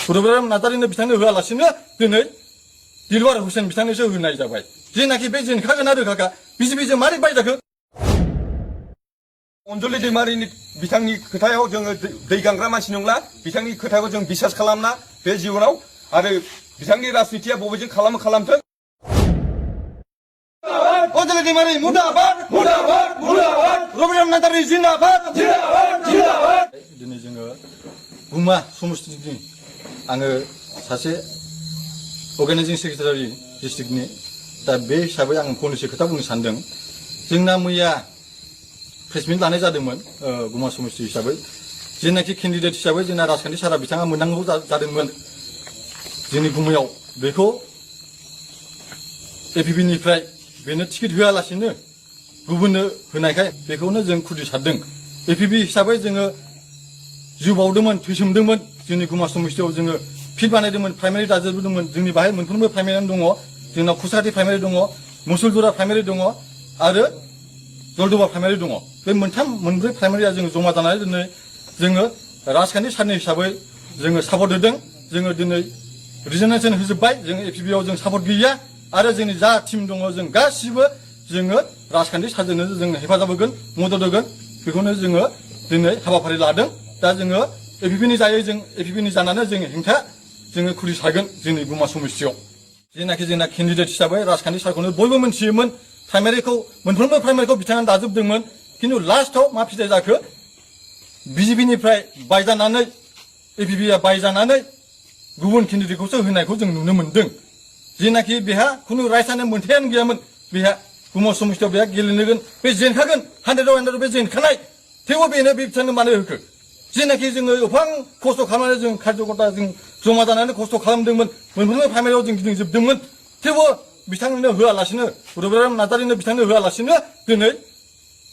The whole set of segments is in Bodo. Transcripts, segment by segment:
प्रब्लेम नार्जारिनो बिथांनो होआलासिनो दिनै दिलवार हुसेन बिथांनोसो होनाय जाबाय जेनाखि बे जेनखागोन आरो रोखाखा बिजेपिजों मारै बायजाखो अनजलि दैमारिनि बिथांनि खोथायाव जोङो दै गांग्रा मानसि नंला बिथांनि खोथाखौ जों बिसास खालामना बे जिबनाव आरो बिथांनि राजनितिया बबेजों खालामथों अनजलि दैमारि मुर्दाबाद मुर्दाबाद मुर्दाबाद रबिराम नार्जारि जिन्दाबाद जिन्दाबाद जिन्दाबाद दिनै जोङो गुमा समस्तिनि आङो सासे अर्गानाइजिं सेक्रेटारि डिस्ट्रिक्टनि दा बे हिसाबै आं फंनैसो खोथा बुंनो सानदों जोंना मैया प्रेसमिट लानाय जादोंमोन गुमा समस्ति हिसाबै जेनाखि केन्डिडेट हिसाबै जोंना राजखान्थि सारा बिथाङा मोननांगौ जादोंमोन जोंनि गुमायाव बेखौ एपिपिनिफ्राय बेनो टिकेट होआलासिनो गुबुननो होनायखाय बेखौनो जों खुद्रिसारदों एपिपि हिसाबै जोङो जिउ बावदोंमोन थैसोमदोंमोन जोंनि गुमा समस्तियाव जोङो फिल्ड बानायदोंमोन प्राइमारि दाजाबदोंमोन जोंनि बाहाय मोनफ्रोमबो प्राइमारियानो दङ जोंनाव खुसाहाटी प्राइमारि दङ मुसुलजरा प्राइमारि दङ आरो जलदुबा प्राइमारि दङ बे मोनब्रै प्राइमारिया जोङो जमा जानानै दिनै जोङो राजखान्थि सारनि हिसाबै जोङो सापर्ट होदों जोङो दिनै रिजनेसन होजोब्बाय जों एपिपिआव जों सापर्ट गैया आरो जोंनि जा टिम दङ जों गासिबो जोङो राजखान्थि सारजोंनो जों हेफाजाब होगोन मदद होगोन बेखौनो जोङो दिनै हाबाफारि लादों दा जोङो एपिपिनि जायै जों एपिपिनि जानानै जोङो हेंथा जोङो खुलिसारगोन जोंनि गुमा समस्तियाव जेनाखि जोंना केन्डिडेट हिसाबै राजखान्थि सारखौनो बयबो मोनथियोमोन प्राइमारिखौ मोनफ्रोमबो प्राइमारिखौ बिथाङा दाजोबदोंमोन खिन्थु लास्टआव मा फिथाइ जाखो बिजेपिनिफ्राय बायजानानै एपिपिआ बायजानानै गुबुन केन्डिडेटखौसो होनायखौ जों नुनो मोन्दों जेनाखि बेहा खुनु राइट्सआनो मोनथायानो गैयामोन बेहा गुमा समस्तियाव बेहा गेलेनोगोन बे जेनखागोन 100 बे जेनखानाय थेवबो बेनो बे बिथांनो मानो होखो जेनाखि जोङो गोबां खस्थ' खालामनानै जों कार्यकर्ता जों जमा जानानै खस्थ' खालामदोंमोन मोनफ्रोमबो प्राइमारियाव जों गिदिंजोबदोंमोन थेवबो बिथांनो होआलासिनो रबिराम नार्जारिनो बिथांनो होआलासिनो दिनै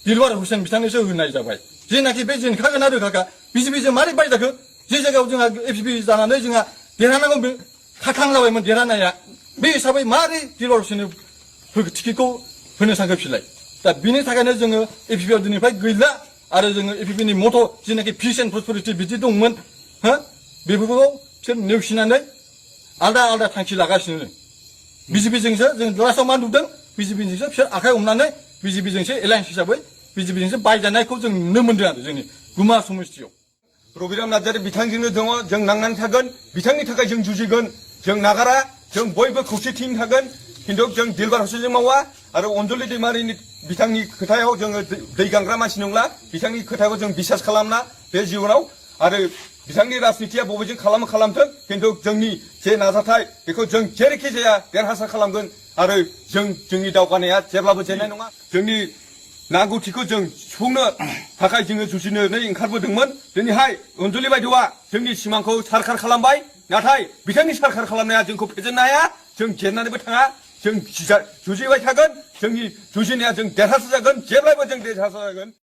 दिलवार हुसेन बिथांनोसो होनाय जाबाय जेनाखि बे जेनखागोन आरो रोखाखा बिजेपिजों मारै बायजाखो जे जायगायाव जोंहा एपिपि जानानै जोंहा देरहानांगौ बे खाखांलाबायमोन देरहानाया बे हिसाबै मारै दिलवार हुसेननो टिकेटखौ होनो सानखो फिलाय दा बिनि थाखायनो जोङो एपिपिआव दिनैफ्राय गैला आरो जोङो एपिपिनि मथ' जेनाखि पिस एन्ड प्रसपेरिटि बिदि दंमोन हो बेफोरखौ बिसोर नेवसिनानै आलदा आलदा थांखि लागासिनो बिजेपिजोंसो जों लास्टआव मा नुदों बिजेपिजोंसो बिसोर आखाइ हमनानै बिजेपिजोंसो एलायन्स हिसाबै बिजेपिजोंसो बायजानायखौ जों नुनो मोन्दों आरो जोंनि गुमा समस्तियाव रबिराम नार्जारि बिथांजोंनो दङ जों नांनानै थागोन बिथांनि थाखाय जों जुजिगोन जों नागारा जों बयबो खौसेथियैनो थागोन खिन्थु जों दिलबार हुसेनजों मावा आरो अनजलि दैमारिनि बिथांनि खोथायाव जोङो दै गांग्रा मानसि नंला बिथांनि खोथाखौ जों बिसास खालामना बे जिबनाव आरो बिथांनि राजनितिया बबेजों खालामथों खिन्थु जोंनि जे नाजाथाय बेखौ जों जेरैखि जाया देरहासार खालामगोन आरो जोंनि दावगानाया जेब्लाबो जेननाय नङा जोंनि नांगौथिखौ जों सुफुंनो थाखाय जोङो जुजिनानै ओंखारबोदोंमन दिनैहाय अनजलि बायद'आ जोंनि सिमांखौ सारखार खालामबाय नाथाय बिथांनि सारखार खालामनाया जोंखौ फेजेननो हाया जों जेननानैबो थाङा जों जुजिबाय थागोन जोंनि जुजिनाया जों देरहासार जागोन जेब्लायबो जों देरहासार जागोन